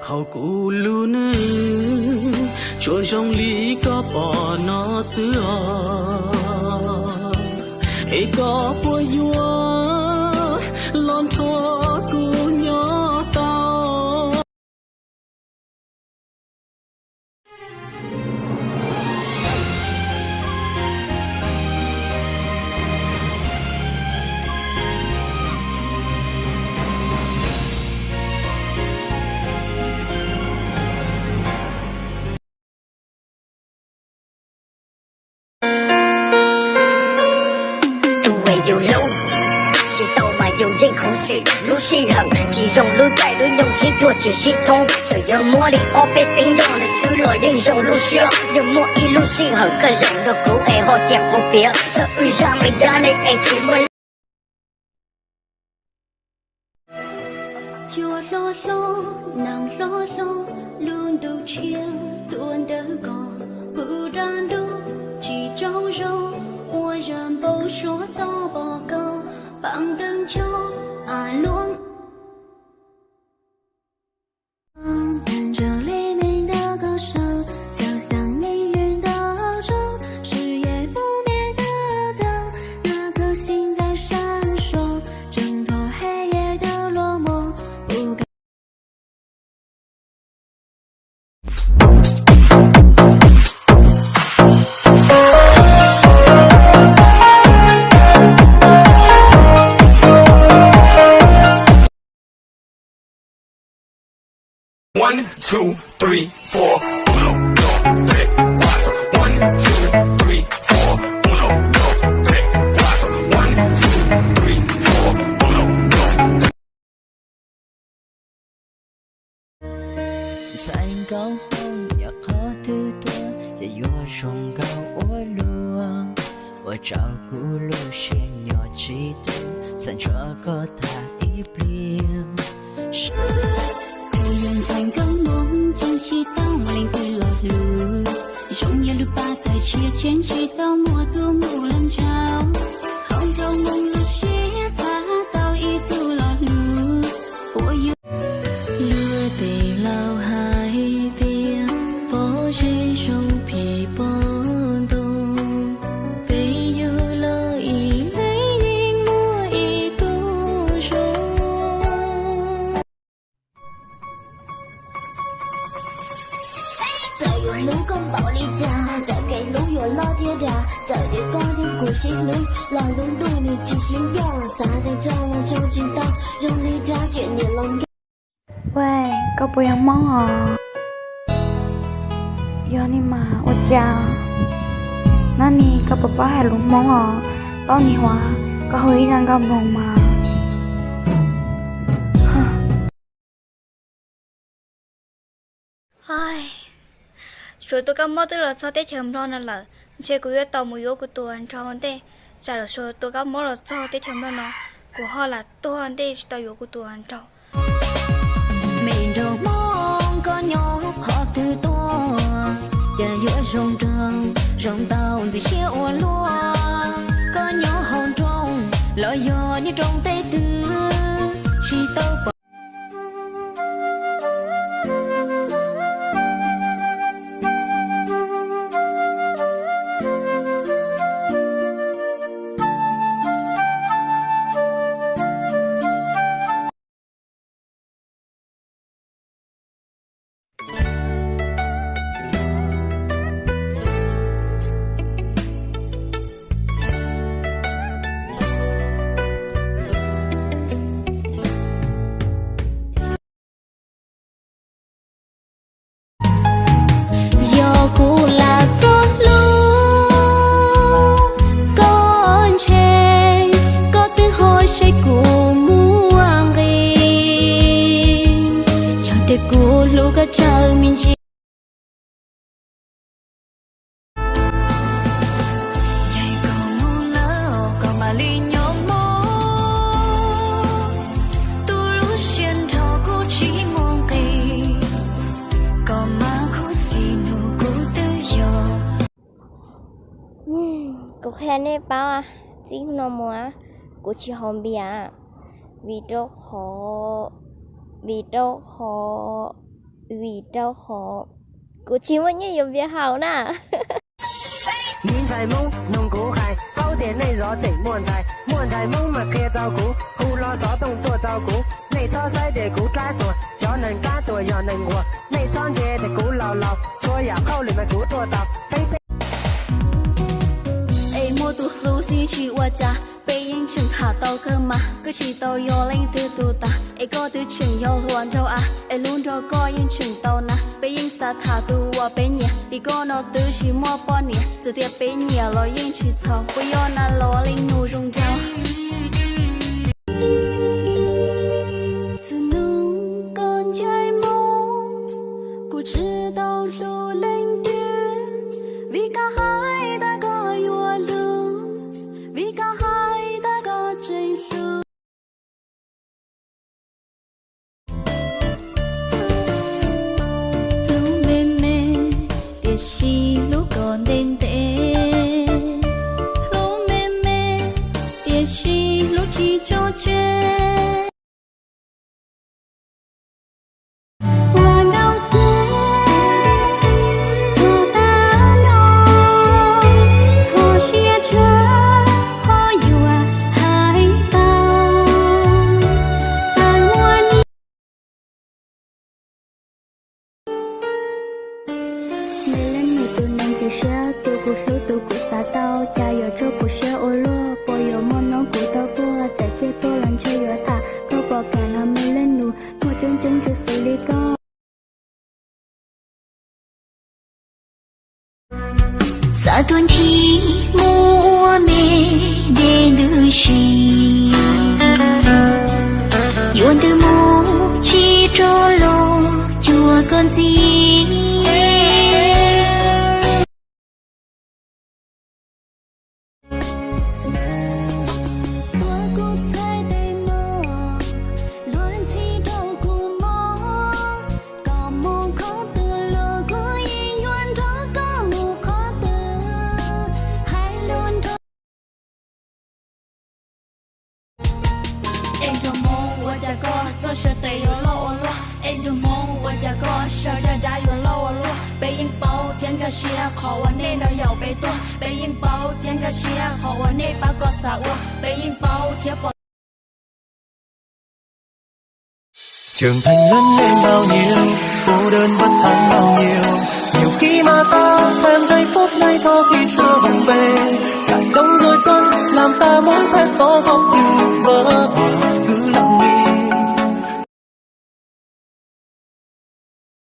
Qhov kuv lub neej tsuas zoo li koj pom no xwb os, es koj puas yuav los nrog kuv nyob tau? Tus uas yus hlub, tsis tau mas yus yeej khuv xim. Lub sij hawm tsis zoo, lub caij lub nyoog sib cuag tsis sib thoob. Txawm yuav muab li ob peb feeb nrog nws xwb los yeej zoo lub siab. Yog muaj ib lub sij hawm koj zeem nrog kuv es ho cia kuv piav txog wb zaj me dab neeg es tsis muaj. Cua hlob hlob, nees hlob hlob, lub ntuj tshiab tuaj ntawm koj, pw dab ntub tsis tsaug zog, ua zaj npau suav tos pom koj, pab teeb choj a luaj. One, two, three, four. Uno, dos, tres, cuatro. One, two, three, four. Uno, dos, tres, cuatro. One, two, three, four. Uno, dos, tres. Ntxhais nkauj hlob, yog qhov twg tuaj ces yuav zoo nkauj ua luaj. Ua rau kuv lub siab nyob tsis tau, xav nrog koj tham ib pliag. Kuv yog ntxhais nkauj Hmoob, tseem tsis tau muaj leej twg los hlub, zoo yog lub pab tawg tshiab, tseem tsis tau muaj tus mus los ntshaus. Hauv nraum npoo lub siab xav tau ib tug los hlub, ua yus. Luag tej laus hais tias pob zeb zoo phim pob ntoo, peb yug los ib leeg yeej muaj ib tug zoo. Txawm yuav hlub koj npaum li cas, txawm kev hlub yuav loj thiab dav, txawm tias koj thiab kuv sib hlub los lub ntuj nws tsis sib ncaj, xav tias tso los tso tsis tau, zoo li rab riam niam los nkag. Ua, koj puas yog Hmoob os? Yog ni mas ua cas? Nab ni koj puas paub hais lus Hmoob os? Paub ni huav, koj hu ib zaj nkauj mloog mas. Suav tus kab mob twb los txog teb chaws Nplog no lawm, ntshe kuv yuav tau mus yuav kuv tus hluas nraug ntej. Tsam lawm Suav tus kab mob los txog teb chaws Nplog no, kuv ho lam tuag ntej tsis tau yuav kuv tus hluas nraug. Me nraug Hmoob, koj nyob qhov twg tuaj, cas yuav zoo nraug zoo ntau ntxim siab ua luaj. Koj nyob hauv nroog los yog nyob roob teb twg, tsis tau pom. Yog kuv lam txoj hlub koj ntshe, koj twb ho saib kuv muaj nqis. Yog tias kuv hlub koj tsawg me ntsis. Yog koj mus lawm koj mam li nyob mog, tus lub siab nrho kuv tsis muaj nqis, koj mas khuv xim nug kuv twb yog. Kuv qhia nej paub, txij no mus kuv tsis haus npias, vim rau qhov, vim rau qhov vim rau qhov kuv tsis muaj nyiaj yuav npias haus na. Miv ntxhais Hmoob nug kuv hais, paub tias nej zov tseem muaj ntxhais, muaj ntxhais Hmoob mas qhia rau kuv, hu hlo xov tooj tuaj rau kuv. Nej txhob saib tias kuv dab tuag, cov neeg dab tuag yog neeg nquag. Nej txhob ntsia tias kuv laus laus, txhua yam hauj lwm mas kuv tuaj tau. Peb peb Es muaj tus hlub xwb tsis ua cas, peb yeej tseem tham tau kawg mas. Koj tsis tau yog leej twg tus tas, es koj twb tseem yog hluas nraug av. Es hlub nrog koj yeej tseem tau na, peb yeej xav tham tus uas peb nyiam. Vim koj no twb tsis muaj poj niam, txawm tias peb nyiam los yeej tsis txhaum, puas yog na los leej nus zoo nraug. Txhua hnub koj ncaim mus, kuv tsis tau hlub leej twg, vim koj hais tas koj yuav hlub, vim koj hais tas koj tseem hlub. Hlub me me, tiam sis hlub kom ntev ntev. Hlub me me, tiam sis hlub tsis tso tseg. Ua nkauj xwb txog tas los, kho siab tshaj qhov yuav hais tau. Txawm ua niam Me leej nus tus neeg txias siab, tus kuv hlub tus kuv xav tau, cas yuav tso kuv siab ua luaj, puas yuav muaj hnub kuv tau tuag, txawm ciaj tuag los ntshe yuav tham, koj puas kam los me leej nus, muaj coob coob tsis xws li koj. Xav tuaj nthi mus ua me de ntws si, yuav ntws mus tsis rov los cuag koj ntxiv. Ua kuv txhais tes mos, luag ntxhi rau kuv mob, kom mus qhov twg los kuv yeej yuav nrog koj mus qhov twg, hais lus nrog. Es nraug Hmoob ua cas koj txoj sia tes yuav loj ua luaj, es nraug Hmoob ua cas koj sawv dav dav yuav loj ua luaj. Peb yeej paub thiab nkag siab qhov uas nej nrog yaum peb tuaj, peb yeej paub thiab nkag siab qhov uas nej pab koj xav ua, peb yeej paub thiab pom. Trưởng thành lớn lên bao nhiêu, cô đơn vẫn thắng bao nhiêu. Nhiều khi mà ta quên giây phút ngày đó khi xưa bồng bềnh, cài đống rối xoắn làm ta muốn thét to khóc như vỡ òa.